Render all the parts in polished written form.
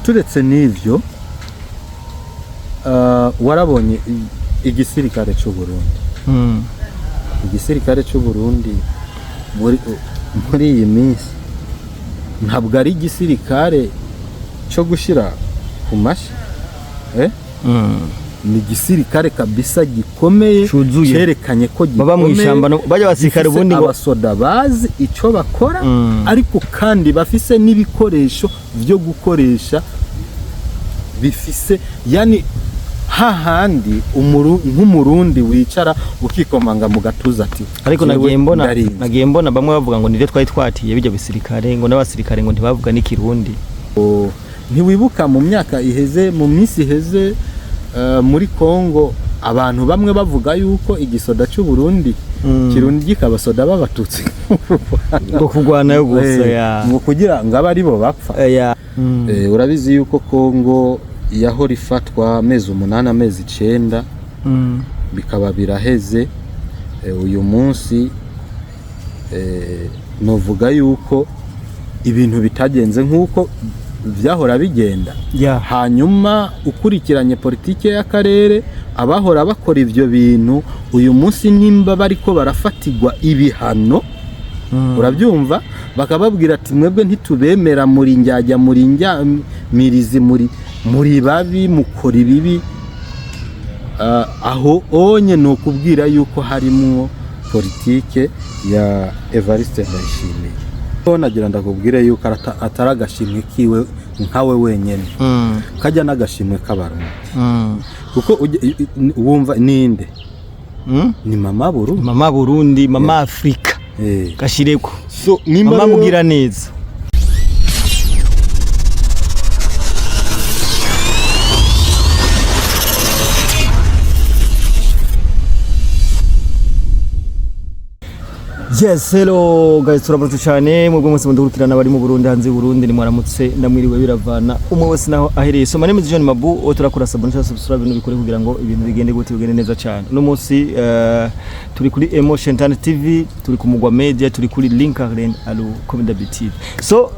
Turetse n'ivyo, warabonye igisirikare c'u Burundi. Igisirikare c'u Burundi muri iyi minsi ntabwo ari igisirikare cyo gushira ku mashi, eh? Ni igisirikare kabisa gikomeye. Cuzuye. Cerekanye ko Baba mu gikomeye, ishyamba bajya abasirikare gifise ubundi ngo abasoda bazi ico bakora, ariko kandi bafise n'ibikoresho vyo gukoresha bifise, yani hahandi nk'umurundi wicara ukikomanga mu gatuza ati: Ariko "Jewe nagiye mbona ndarinze." Nagiye mbona bamwe bavuga ngo nivyo twari twatiye bijya bisirikare, ngo n'abasirikare ngo ntibavuga n'ikirundi. Ntiwibuka mu myaka iheze, mu minsi iheze, muri Kongo abantu bamwe bavuga yuko igisoda cy'u Burundi kirungika abasoda b'abatutsi ngo kurwanayo gusa? Ya. Ngo kugira ngo abe aribo bapfa. Ya. Urabizi yuko Kongo yahora ifatwa amezi 8, amezi 9, bikaba biraheze. Uyu munsi novuga yuko ibintu bitagenze nk'uko vyahora bigenda. Hanyuma ukurikiranye politike y'akarere, abahora bakora ivyo bintu uyu munsi nimba bariko barafatirwa ibihano, urabyumva, bakababwira ati: "Mwebwe ntitubemera, muri njyajya, muri njyamirizi, muri babi, mukora ibibi." Aho onye ni ukubwira yuko harimwo politike ya Evariste Ndayishimiye. Ko nagira ndakubwire yuko atari agashimwe kiwe nkawe wenyene, kajya n'agashimwe k'abarundi, kuko wumva ninde? Ni mama Burundi. Mama Burundi, mama Afrika. Gashireko. So nimba mama rero- mugira neza. Yes, hello guys, turabaramutse cyane mwebwe mwese mudukurikirana bari mu Burundi, hanze y'u Burundi, ni mwaramutse, ndamwiriwe, biravana umwe wese naho ahereye. So my name is John Mabu, o turakora s'abonner cyangwa subscribe n'ubikore kugira ngo ibintu bigende gute, bigende neza cyane. Uno munsi turi kuri Emotion Tan TV, turi ku Mugwa Media, turi kuri Link Arlen Alu Comedy TV. So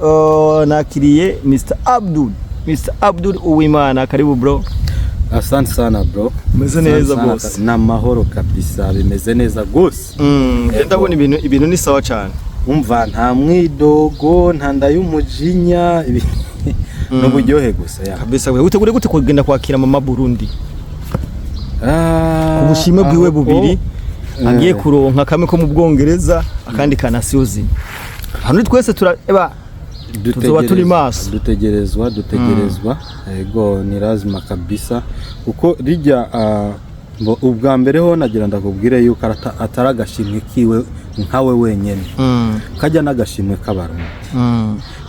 nakiriye Mr Abdul, Mr Abdul Uwimana, karibu bro. Asante sana bro. Umeze Asante neza sana. bose. Ni amahoro kabisa, bimeze neza gose. Ndabona ibintu ni sawa cyane. Umva, nta mwidogo, nta nda y'umujinya, n'uburyohe gusa ya. Kabisa. We utegure gute kugenda kwakira mama Burundi? Ah, Ubushimwe bwiwe aho- bubiri agiye kuronka, kamwe ko mu Bwongereza, akandi ka Nations Unies. Hano twese tureba tuzoba turi maso. Dutegerezwa, ego, ni lazima kabisa, kuko rijya ubwa mbere ho nagira ndakubwire yuko atari agashimwe kiwe nkawe wenyene, kajya n'agashimwe k'abarundi,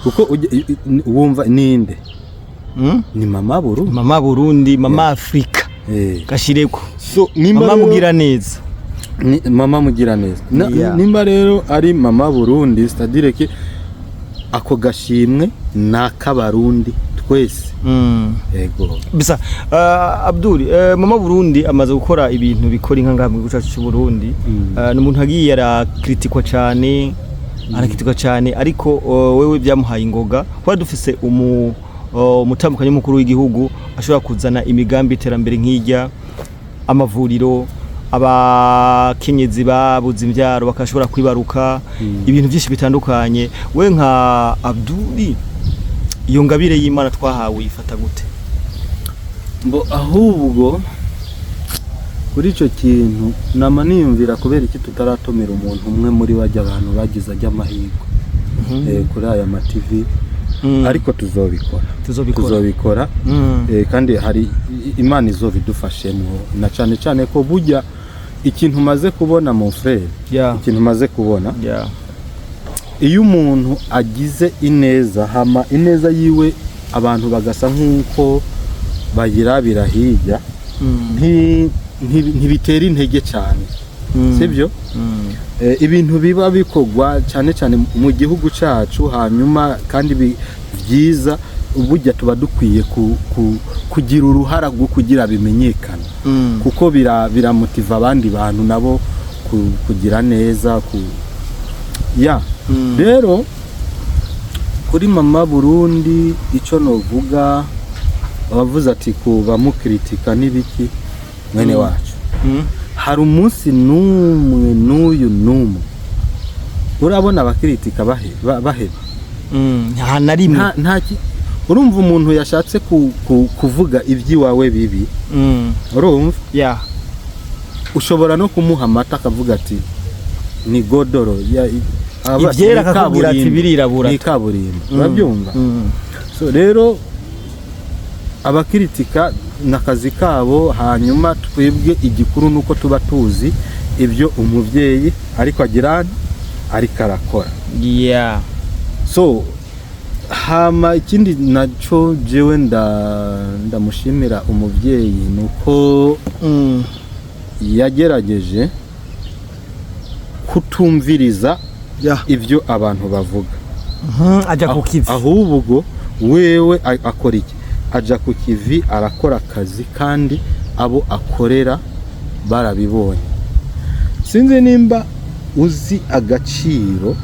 kuko wumva ninde? Ni mama Burundi. Mama Burundi, mama Afrika. Gashireko. So nimba mama rero- mugira neza. Ni mama mugira neza. Yeah. Nimba rero ari mama Burundi, c'est-à-dire que ako gashimwe ni ak'abarundi twese. Ego. Bisa Abdul, mama Burundi amaze gukora ibintu bikora inka ngaha mu gihugu cyacu cy'u Burundi. Ni umuntu agiye arakritikwa cyane, arakritikwa cyane, ariko wewe byamuhaye ingoga kuba dufise umutambukanyi w'umukuru w'igihugu ashobora kuzana imigambi iterambere nk'ijya amavuriro, abakenyezi babuze imbyaro bakashobora kwibaruka, ibintu byinshi bitandukanye. We nka Abduli, iyo ngabire y'Imana twahawe ifata gute? Mbo ahubwo kuri icyo kintu nama niyumvira kubera iki tutaratumira umuntu umwe muri bajya abantu bagize ajya amahirwe kuri aya ma TV, ariko tuzobikora. Tuzobikora. Tuzobikora. Kandi hari Imana izobidufashemo, na cyane cyane ko burya ikintu umaze kubona, mon frère, ikintu umaze kubona, iyo umuntu agize ineza, hama ineza yiwe abantu bagasa nk'uko bayirabira hirya, ntibitera intege cyane, sibyo? Ibintu biba bikorwa cyane cyane mu gihugu cyacu, hanyuma kandi byiza, burya tuba dukwiye kugira uruhara rwo kugira bimenyekane, kuko biramotiva abandi bantu nabo kugira neza ku ya. Rero Kuri Mama Burundi, icyo novuga, abavuze ati kuba mukritika n'ibiki, mwene wacu, hari umunsi n'umwe n'uyu n'umwe urabona abakritika baheba? Nta na rimwe. Urumva umuntu yashatse kuvuga iby'iwawe bibi, urumva, ushobora no kumuha amata akavuga ati ni godoro Ivyera ni akakubwira ati kaburimbo, birirabura. Ni kaburimbo, urabyumva? Mm. So rero abakiritika ni akazi kabo, hanyuma twebwe igikuru ni uko tuba tuzi ibyo umubyeyi ariko agira, ariko arakora. So hama ikindi nacyo jewe ndamushimira umubyeyi ni uko yagerageje kutumviriza ibyo abantu bavuga. Ajya ku kivi. Ahubwo wewe akora iki? Aja ku kivi, arakora akazi, kandi abo akorera barabibonye. Sinzi nimba uzi agaciro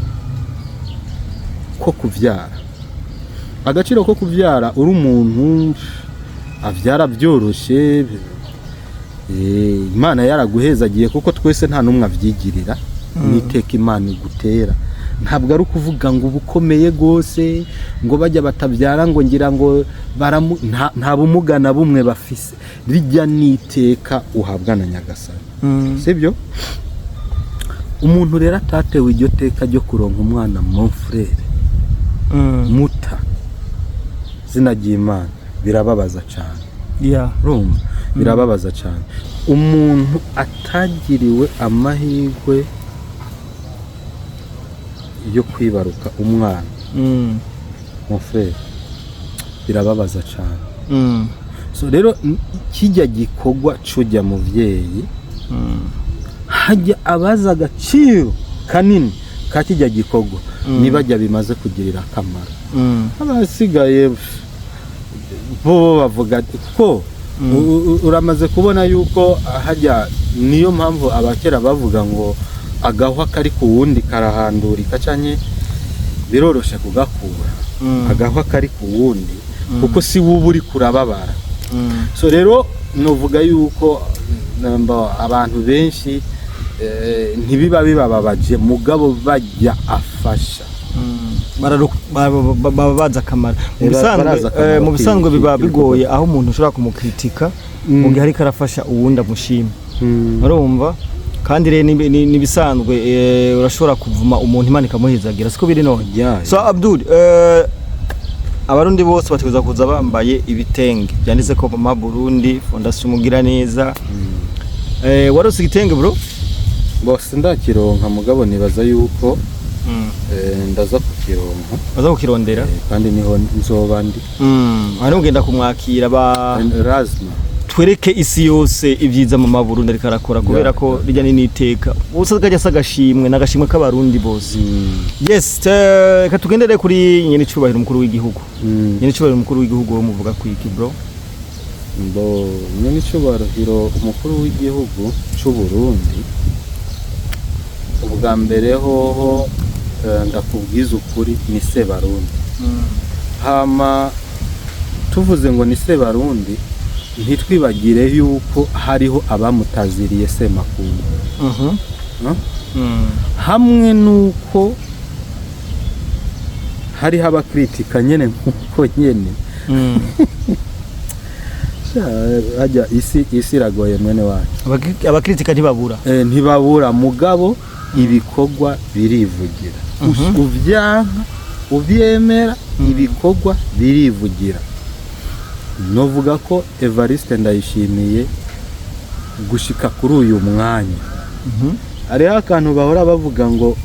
ko kuvyara. Agaciro ko kuvyara, uri umuntu avyara byoroshe, Imana yaraguhezagiye, kuko twese nta n'umwe avyigirira, n'iteka Imana igutera. Ntabwo ari ukuvuga ngo uba ukomeye rwose, ngo bajya batabyara ngo ngira ngo nta bumuga na bumwe bafise. Rijya n'iteka uhabwa na Nyagasani, sibyo? Umuntu rero atatewe iryo teka ryo kuronka umwana, mon frère, muta zina ry'Imana, birababaza cyane. Urumva, birababaza cyane. Umuntu atagiriwe amahirwe yo kwibaruka umwana, mon frère, birababaza cyane. So rero kijya gikorwa cujya muvyeyi, hajya abaza agaciro kanini ka kijya gikorwa nibajya bimaze kugirira akamaro. Abasigaye bo bavuga ati ko uramaze kubona yuko hajya, niyo mpamvu abakera bavuga ngo agahwa kari ku wundi karahandurika, canke biroroshe kugakura agahwa kari ku wundi, kuko si wowe uri kurababara. So rero novuga yuko namba abantu benshi ntibiba bibababaje, mugabo bajya afasha. Baba bazi akamaro mu bisanzwe. Barazi akamaro Mu bisanzwe biba k'ibikorwa. bigoye aho umuntu ushobora kumukritika mu gihe ariko arafasha uwundi amushima, urumva? Kandi rero nibisanzwe, urashobora kuvuma umuntu Imana ikamuhezagira, siko biri none? So Abdul, abarundi bose bategerezwa kuza bambaye ibitenge byanditse ko Mama Burundi Fondation Mugiraneza. Warose igitenge, bro? Bose ndakironka, mugabo nibaza yuko ndaza kukironka. Baza kukirondera. Kandi niho nzoba ndi. Hari ugenda kumwakira ba Razma. Twereke isi yose ibyiza Mama Burundi ariko arakora, kubera ko rijya ni niteka ubusa kajya asa agashimwe n'agashimwe k'abarundi bose. Yes, reka tugendere kuri nyene icubahiro umukuru w'igihugu. Nyene icubahiro umukuru w'igihugu wo muvuga kwiki, bro? Mbo nyene icubahiro umukuru w'igihugu c'u Burundi, ubwa mbere hoho, ndakubwiza ukuri, ni Sebarundi. Hama tuvuze ngo ni Sebarundi, ntitwibagire yuko hariho abamutaziriye Semakungu. No? Hamwe nuko hariho abakritika nyene nkuko nyene. Sha, hajya isi iragoye, mwene wacu. Abakritika ntibabura. Ntibabura, mugabo ibikorwa birivugira. Uvyanka uvyemera, ibikorwa birivugira. Novuga ko Evariste Ndayishimiye gushika kuri uyu mwanya, hariho akantu bahora bavuga ngo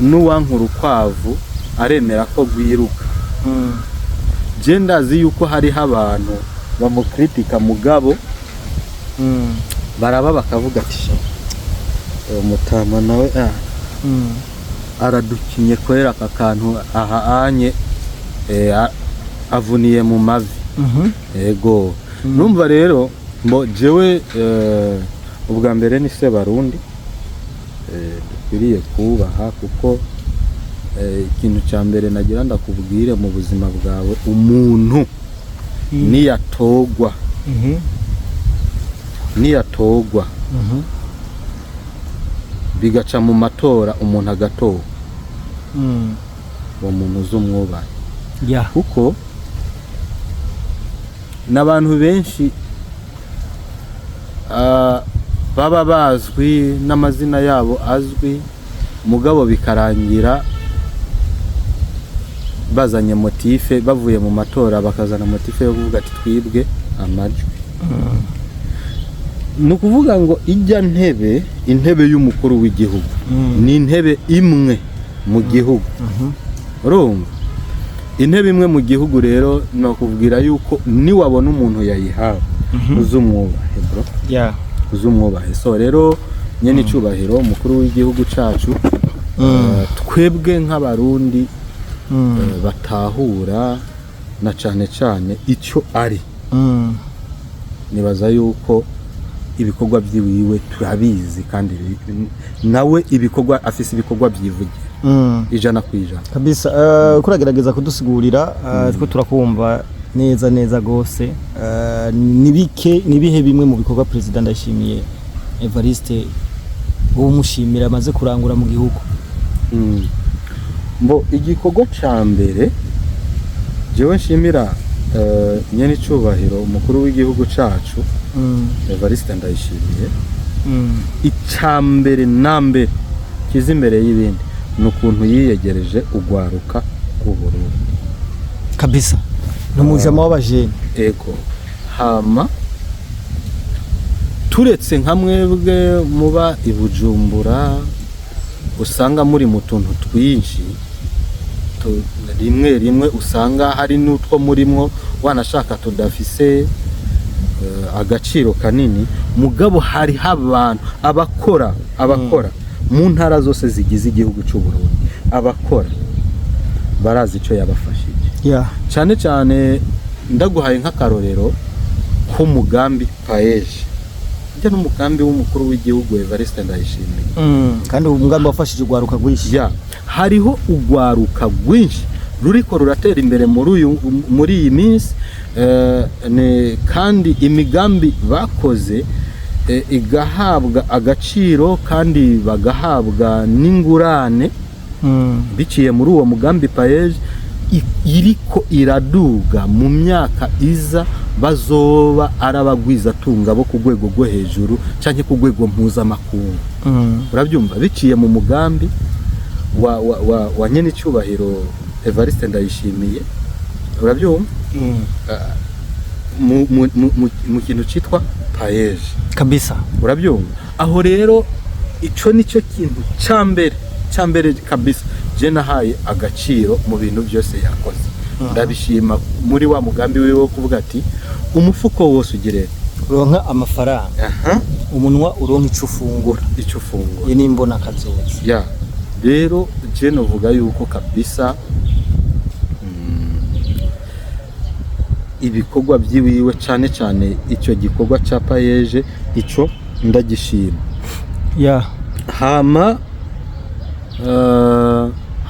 n'uwanka urukwavu aremera ko rwiruka. Je ndazi yuko hariho abantu bamukritika, mugabo baraba bakavuga ati sha, uwo mutama nawe aradukinye kubera aka kantu aha anye, avuniye mu mavi. Ego, numva rero mbo jewe, ubwa mbere ni Sebarundi, dukwiriye kubaha kuko Ikintu cya mbere nagira ndakubwire mu buzima bwawe, umuntu niyatogwa, niyatogwa bigaca mu matora, umuntu agatorwa, uwo muntu uzumwubahe, kuko n'abantu benshi baba bazwi n'amazina yabo azwi, mugabo bikarangira bazanye motif, bavuye mu matora bakazana motif yo kuvuga ati twibwe amajwi. Ni ukuvuga ngo ijya ntebe, intebe y'umukuru w'igihugu, ni intebe imwe mu gihugu. Urumva, intebe imwe mu gihugu rero, ni ukubwira yuko niwabona umuntu yayihawe, uzumwubahe, bro. Uzumwubahe. So rero, nyene icubahiro umukuru w'igihugu cacu, twebwe nk'Abarundi batahura na cane cane icyo ari, nibaza yuko ibikorwa byiwiwe turabizi, kandi nawe ibikorwa afise, ibikorwa byivugira 100%. Kabisa, kuragerageza kudusigurira, two turakumva neza neza gose. Nibike nibihe bimwe mu bikorwa President Ndayishimiye Evariste uwo mushimira amaze kurangura mu gihugu? Mbo igikorwa ca mbere jewe nshimira nyene icubahiro umukuru w'igihugu cacu Evariste Ndayishimiye, ica mbere na mbere kiza imbere y'ibindi ni ukuntu yiyegereje ugwaruka rw'Uburundi. Kabisa, ni umujama w'abajene. Ego. Hama turetse nka mwebwe muba i Bujumbura, usanga muri mu tuntu twinshi, rimwe rimwe usanga hari n'utwo murimwo wanashaka tudafise agaciro kanini, mugabo hariho abantu abakora mu ntara zose zigize igihugu cy'u Burundi, abakora barazi icyo yabafashije. Cyane cyane ndaguhaye nk'akarorero k'umugambi PAEEJ, ujya n'umugambi w'umukuru w'igihugu Evariste Ndayishimiye. Kandi uwo mugambi wafashije ugwaruka rwinshi. Ya, hariho ugwaruka rwinshi ruriko ruratera imbere muri iyi minsi, kandi imigambi bakoze igahabwa agaciro kandi bagahabwa n'ingurane biciye muri uwo mugambi PAEEJ, iriko iraduga. Mu myaka iza bazoba ari abagwizatunga bo ku rwego rwo hejuru canke ku rwego mpuzamakungu. Urabyumva, biciye mu mugambi wa nyenicubahiro Evariste Ndayishimiye, urabyumva, mu kintu citwa PAEEJ. Urabyumva, aho rero ico nicyo kintu ca mbere kabisa je nahaye agaciro mu bintu byose yakoze. Ndabishima muri wa mugambi wiwe wo kuvuga ati umufuko wose ugire uronka amafaranga, umunwa uronka ico ufungura. Ico ufungura. Iyi ni imbona kazoza. Ya, rero je novuga yuko kabisa ibikorwa byiwiwe, cane cane icyo gikorwa ca PAEEJ, ico ndagishima. Hama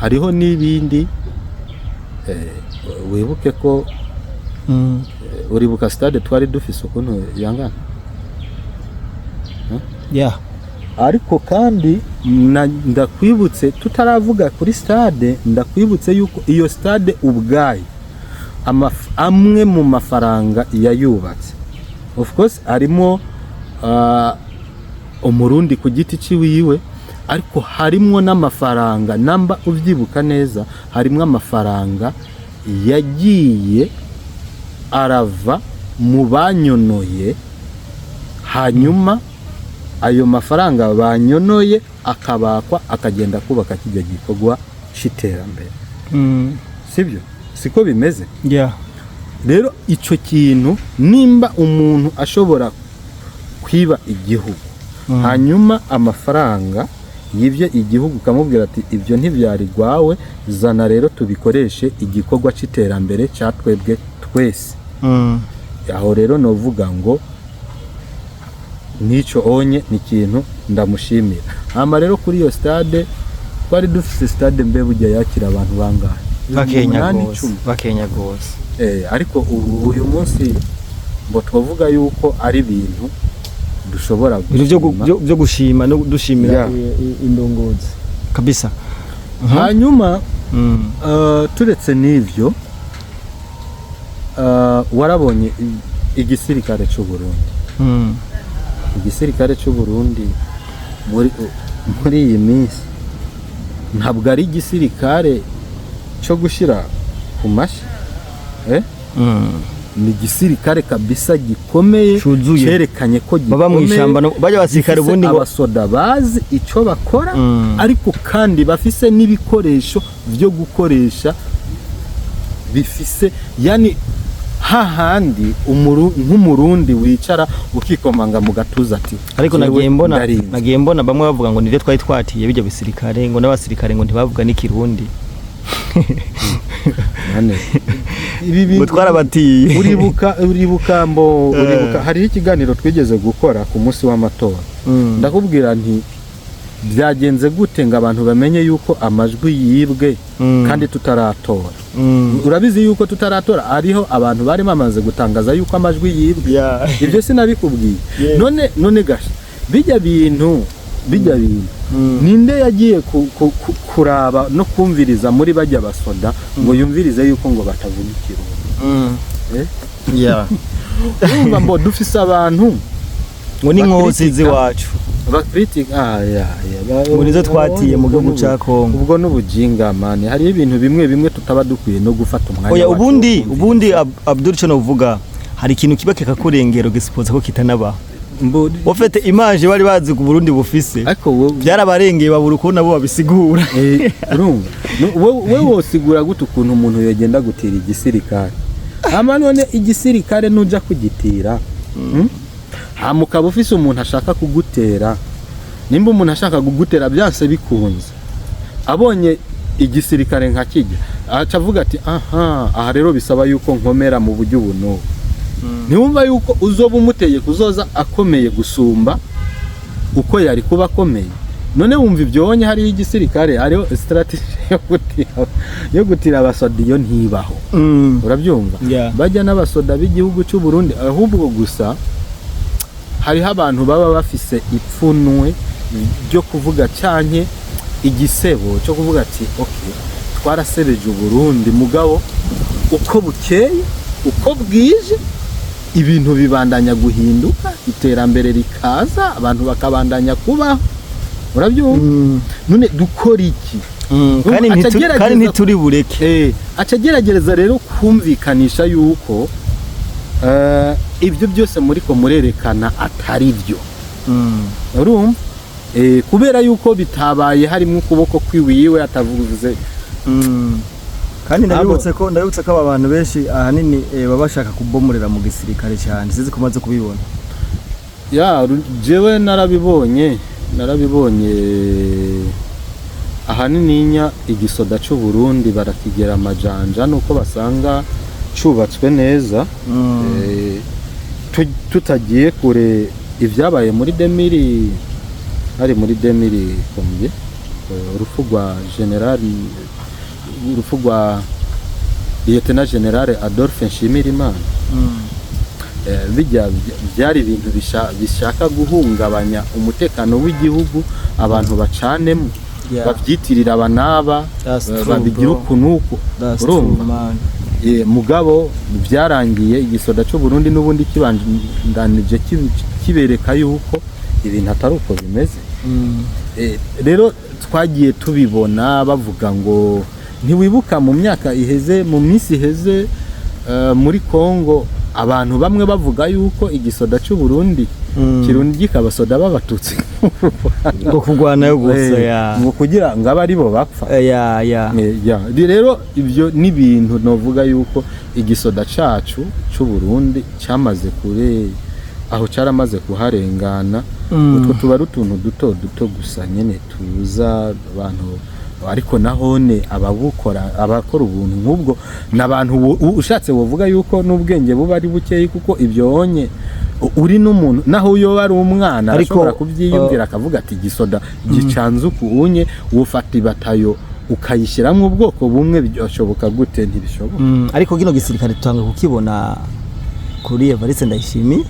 hariho n'ibindi, wibuke ko uribuka stade twari dufise ukuntu yangana? Ariko kandi ndakwibutse, tutaravuga kuri stade, ndakwibutse yuko iyo stade ubwayo amwe mu mafaranga yayubatse, of course harimo Umurundi ku giti ciwiwe, ariko harimwo n'amafaranga, namba uvyibuka neza, harimwo amafaranga yagiye arava mu banyonoye, hanyuma ayo mafaranga banyonoye akabakwa akagenda kubaka kijya gikorwa c'iterambere. Sibyo? Siko bimeze? Rero ico kintu, nimba umuntu ashobora kwiba igihugu, hanyuma amafaranga yibye igihugu ukamubwira ati ibyo ntibyari rwawe, zana rero tubikoreshe igikorwa c'iterambere cya twebwe twese, aho rero novuga ngo n'icyo onye ni ikintu ndamushimira. Hama rero kuri iyo stade, Twari dufise stade, mbe burya yakira abantu bangahe? Bakenya 8,000, gose. 10. Bakenya gose. Ariko ubu uyu munsi ngo twavuga yuko ari ibintu dushobora Ibintu gushima. byo gushima no dushimira indongozi kabisa. Hanyuma turetse n'ivyo, warabonye igisirikare c'u Burundi. Igisirikare c'u Burundi muri iyi minsi ntabwo ari igisirikare cyo gushira ku mashi, eh? Ni igisirikare kabisa gikomeye. Cuzuye. Cerekanye ko Baba mu gikomeye, ishamba bajya basirikare gifise ubundi ngo abasoda bazi ico bakora, ariko kandi bafise n'ibikoresho byo gukoresha bifise, yani hahandi nk'umurundi wicara ukikomanga mu gatuza ati: Ariko "Jewe nagiye mbona ndarinze." Nagiye mbona bamwe bavuga ngo nivyo twari twatiye bijya bisirikare, ngo n'abasirikare ngo ntibavuga n'ikirundi. None, ibi ngo twarabatiye. Uribuka mbo uribuka hariho ikiganiro twigeze gukora ku munsi w'amatora, ndakubwira nti: "Byagenze gute ngo abantu bamenye yuko amajwi yibwe kandi tutaratora?" Urabizi yuko tutaratora ariho abantu bari bamaze gutangaza yuko amajwi yibwe. Ibyo sinabikubwiye? Yeah. None gasha bijya bintu ninde yagiye kuraba no kumviriza muri bajya basoda ngo yumvirize yuko ngo batavuga ikirundi? Eh? Yeah. Urumva mbo dufise abantu Ngo ni inkozi bakritika. z'iwacu. Bakritika, ah, ya. Ngo nizo twatiye mu gihugu Ubwo ca Congo. Ubwo n'ubujinga, man. Hariho ibintu bimwe bimwe tutaba dukwiye no gufata umwanya Oya, wacu wo ubundi kumviriza. ubundi Abdul, cyo novuga, hari ikintu kiba kikakurengera ugisipoza ko kitanabaho. Ufite image bari bazi ku Burundi bufise, Ariko wowe byarabarengeye, babura ukuntu nabo babisigura. Urumva, wewe wosigura gute ukuntu umuntu yogenda gutira igisirikare? Hama none igisirikare nuja kugitira, Hama ukaba ufise umuntu ashaka kugutera. Nimba umuntu ashaka kugutera, byanse bikunze abonye igisirikare nka kijya, aca avuga ati: "Aha, aha rero bisaba yuko nkomera mu buryo ubu n'ubu." Ntiwumva yuko uzoba umuteye kuzoza akomeye gusumba uko yari kuba akomeye? None wumva ibyo wonye hariho igisirikare, hariho strategy yo gutira abasoda, iyo ntibaho. Urabyumva? Yeah. Bajya n'abasoda b'igihugu cy'u Burundi, ahubwo gusa hariho abantu baba bafise ipfunwe ryo kuvuga canke igisebo cyo kuvuga ati: "Okay, twarasebeje Uburundi." Mugabo uko bukeye uko bwije ibintu bibandanya guhinduka, iterambere rikaza, abantu bakabandanya kubaho. Urabyumva? None dukora iki? Kandi Aca kandi ntituri bureke. Aca agerageza rero kumvikanisha yuko ibyo byose muriko murerekana atari byo. Urumva, kubera yuko bitabaye harimo ukuboko kwiwiwe atavuze. Kandi ndabibutse ko aba bantu benshi ahanini baba bashaka kubomorera mu gisirikare cyane, sinzi ko umaze kubibona. Ya, jewe narabibonye. Ahanininya igisoda c'u Burundi barakigera amajanja nuko basanga cubatswe neza. Tutagiye kure, ibyabaye muri 2000, hari muri 2000 combien, urupfu rwa general, urupfu rwa lieutenant general Adolphe Nshimirimana, bijya byari ibintu bishaka guhungabanya umutekano w'igihugu, abantu bacanemo, babyitirira aba n'aba, That's true, babigira bro. uku n'uku. That's Urumva? true, man. Mugabo byarangiye igisoda cy'u Burundi n'ubundi kibandanije kibereka yuko ibintu atari uko bimeze. Rero twagiye tubibona bavuga ngo, ntiwibuka mu myaka iheze, mu minsi iheze, muri Kongo abantu bamwe bavuga yuko igisoda cy'u Burundi kirungika abasoda b'abatutsi Ngo kurwanayo gusa? Ya. Ngo kugira ngo abe aribo bapfa. Ya. Ya. Rero ibyo ni ibintu novuga yuko igisoda cacu c'u Burundi cyamaze kure, aho cyaramaze kuharengana. Utwo tuba ari utuntu duto duto gusa nyene tuza abantu, ariko nahone ababukora, abakora ubuntu nk'ubwo n'abantu ushatse wovuga yuko n'ubwenge buba ari bukeyi, kuko ibyo onye Uri n'umuntu, naho uyo ari umwana, Ariko, arashobora kubyiyumvira akavuga ati gisoda gicanze uku unye, wufata ibatayo ukayishyiramo ubwoko bumwe, byashoboka gute? Ntibishoboka. Ariko kino gisirikare tutanga kukibona kuri Evariste Ndayishimiye.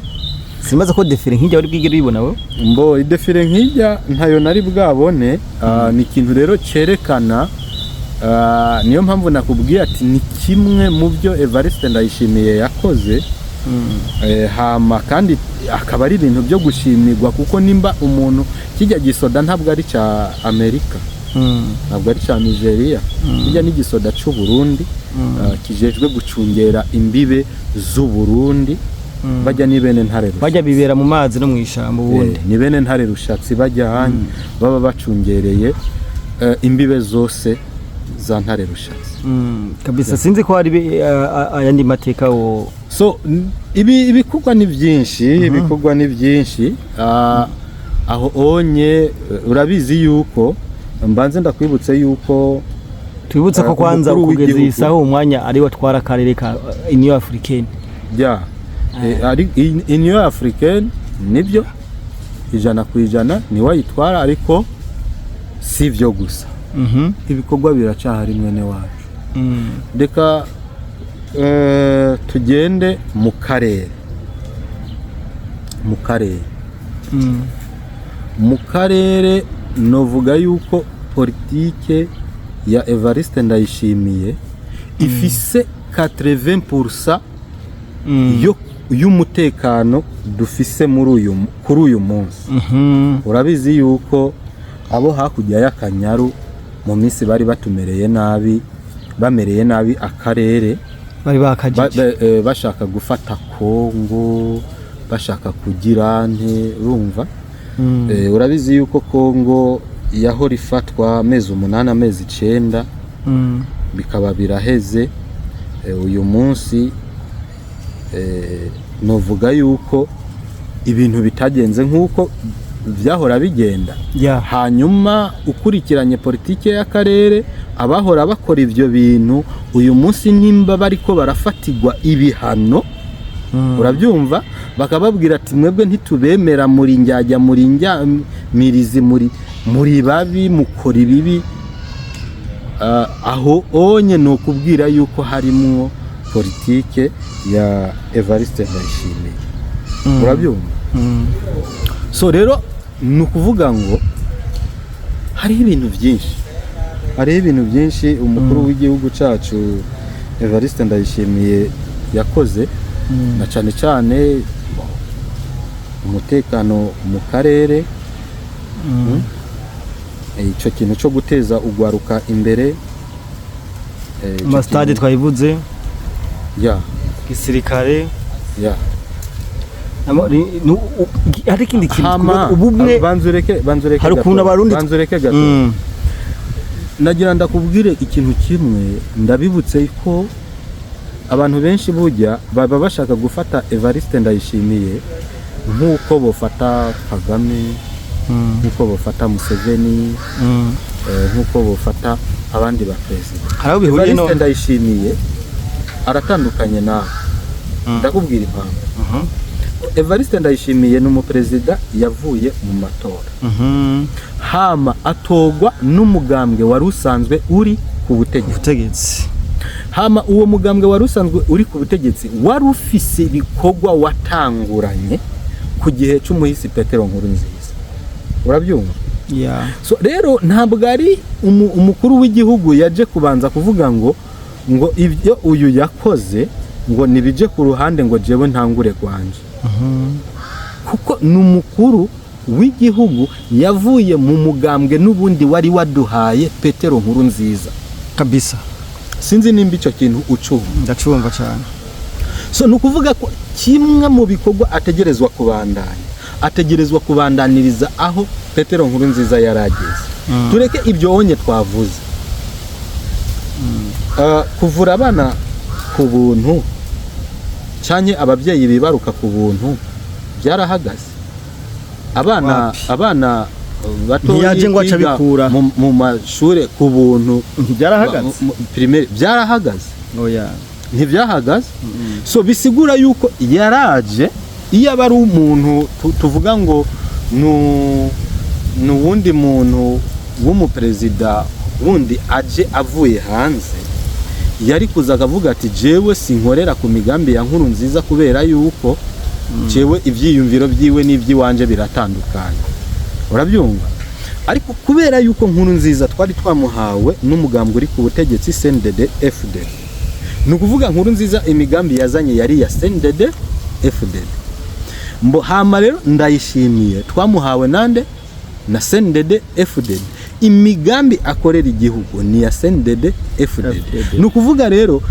Simaze ko défilé nk'ijya wari bwigere uyibona we? Mbo idéfilé nk'ijya ntayo nari bwabone. Ni ikintu rero cyerekana, niyo mpamvu nakubwiye ati ni kimwe mu byo Evariste Ndayishimiye yakoze. Hama kandi akaba ari ibintu byo gushimirwa, kuko nimba umuntu kijya gisoda ntabwo ari cya Amerika, ntabwo ari cya Nigeria, kijya n'igisoda cy'u Burundi, kijejwe gucungera imbibe z'u Burundi. Bajya ni bene Ntare Rushatsi. Bajya bibera mu mazi no mu ishyamba ubundi. Ni bene Ntare Rushatsi, bajya ahandi baba bacungereye imbibe zose za Ntare Rushatsi. Kabisa sinzi ko hari ayandi mateka wo So ibi ibikorwa ni byinshi, ibikorwa ni byinshi. Aho onye urabizi yuko mbanze ndakwibutse yuko Twibutse ko kwanza umukuru kugeza iyi w'igihugu- saha umwanya ari watwara akarere ka Union Africaine. Ya, ari Union Africaine nibyo, 100% niwe ayitwara, ariko si ibyo gusa, ibikorwa biracahari mwene wacu. Reka tugende mu karere, mu karere, mu karere. Novuga yuko politike ya Evariste Ndayishimiye ifise 80% yo y'umutekano dufise muri uyu kuri uyu munsi. Urabizi yuko abo hakurya y'Akanyaru mu minsi bari batumereye nabi, bamereye nabi akarere. Bari bakajije. Bashaka gufata Kongo, bashaka kugira nte, urumva? Urabizi yuko Kongo yahora ifatwa amezi 8, amezi 9, bikaba biraheze. Uyu munsi novuga yuko ibintu bitagenze nk'uko byahora bigenda. Hanyuma ukurikiranye politike y'akarere, abahora bakora ibyo bintu uyu munsi nimba bariko barafatirwa ibihano, urabyumva, bakababwira ati mwebwe ntitubemera, muri njyajya, muri njyamirizi, muri babi, mukora ibibi. Aho onye ni ukubwira yuko harimwo politike ya Evariste Ndayishimiye, urabyumva? So rero ni ukuvuga ngo hariho ibintu byinshi, hariho ibintu byinshi umukuru w'igihugu cyacu Evariste Ndayishimiye yakoze, na cyane cyane umutekano mu karere. Icyo kintu cyo guteza ugwaruka imbere, icyo Amasitade kintu- twayivuze. Ya. Gisirikare. Ya. Hari ikindi kintu Hama ubumwe. Banzureke, banzureke Hari ukuntu gato, Abarundi- banzureke gato. Nagira ndakubwire ikintu kimwe, ndabibutse ko abantu benshi burya baba bashaka gufata Evariste Ndayishimiye nk'uko bofata Kagame, nk'uko bofata Museveni, nk'uko bofata abandi ba perezida. Hari aho bihuriye no Evariste Ndayishimiye aratandukanye nawe, ndakubwira impamvu. Evariste Ndayishimiye ni umuperezida yavuye mu matora, hama atogwa n'umugambwe wari usanzwe uri ku butegetsi. Ubutegetsi. Hama uwo mugambwe wari usanzwe uri ku butegetsi wari ufise ibikorwa watanguranye ku gihe cy'umuhisi Petero Nkurunziza, urabyumva? Yeah. So rero ntabwo ari umukuru w'igihugu yaje kubanza kuvuga ngo ibyo uyu yakoze ngo nibije ku ruhande, ngo jewe ntangure kwanje, kuko ni umukuru w'igihugu yavuye mu mugambwe n'ubundi wari waduhaye Petero Nkurunziza. Kabisa. Sinzi nimba icyo kintu ucumva. Ndacumva cyane. So ni ukuvuga ko kimwe mu bikorwa ategerezwa kubandanya, ategerezwa kubandaniriza aho Petero Nkurunziza yari ageze. Tureke ibyo onye twavuze. Kuvura abana ku buntu canke ababyeyi bibaruka ku buntu byarahagaze. Abana Wapi. abana batoyi Ntiyaje ngo ace kwiga abikura. mu mashure ku buntu Byarahagaze. Primaire byarahagaze. Oya. Ntibyahagaze. So bisigura yuko yaraje. Iyo aba ari umuntu tuvuga ngo ni uwundi muntu w'umuperezida wundi aje avuye hanze, yari kuza akavuga ati: "Jewe sinkorera ku migambi ya Nkurunziza kubera yuko jewe ivyiyumviro byiwe n'ivy'iwanje biratandukanye." Urabyumva? Ariko kubera yuko Nkurunziza twari twamuhawe n'umugambwe uri ku butegetsi, CNDD FDD, ni ukuvuga Nkurunziza imigambi yazanye yari iya CNDD FDD. Mbo hama rero Ndayishimiye twamuhawe nande? Na CNDD FDD. Imigambi akorera igihugu ni iya CNDD FDD. FDD. Ni ukuvuga rero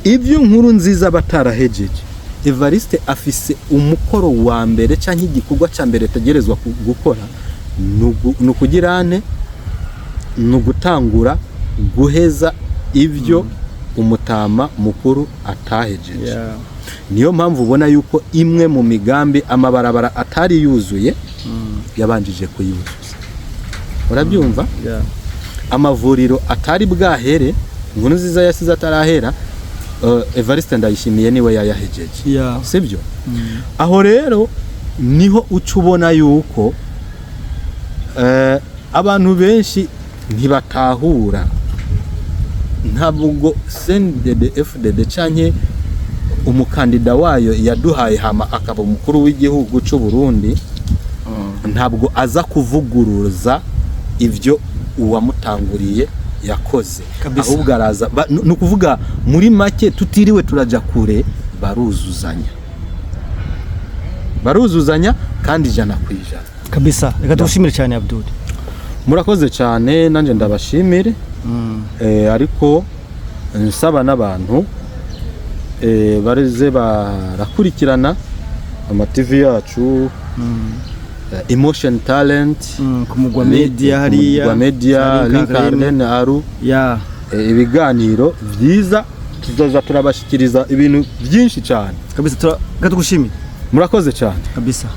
ibyo Nkurunziza batarahejeje, Evariste afise umukoro wa mbere cyangwa igikorwa cya mbere ategerezwa gukora ni ukugira ane? Ni ugutangura guheza ibyo umutama mukuru atahejeje. Niyo mpamvu ubona yuko imwe mu migambi, amabarabara atari yuzuye, yabanjije kuyuzuza. Urabyumva? Yeah. Amavuriro atari bwahere, Nkurunziza yasize atarahera, Evariste Ndayishimiye niwe yayahejeje. Sibyo? Aho rero niho uca ubona yuko abantu benshi ntibatahura. Ntabwo CNDD FDD canke umukandida wayo yaduhaye hama akaba umukuru w'igihugu cy'u Burundi, ntabwo aza kuvuguruza ibyo uwamutanguriye yakoze. Ahubwo araza ni ukuvuga muri make, tutiriwe turaja kure, baruzuzanya, baruzuzanya kandi 100%. Kabisa, reka tugushimire cyane, Abdul. Murakoze cyane, nanjye ndabashimire. Ariko nsaba n'abantu bareze barakurikirana ama TV yacu, Emotion Talent, Ku Mugwa Media hariya. Mugwa Media, Link Link Arden Aru. Ibiganiro byiza tuzoza turabashyikiriza ibintu byinshi cyane. Kabisa, reka tugushimire. Murakoze cyane. Kabisa.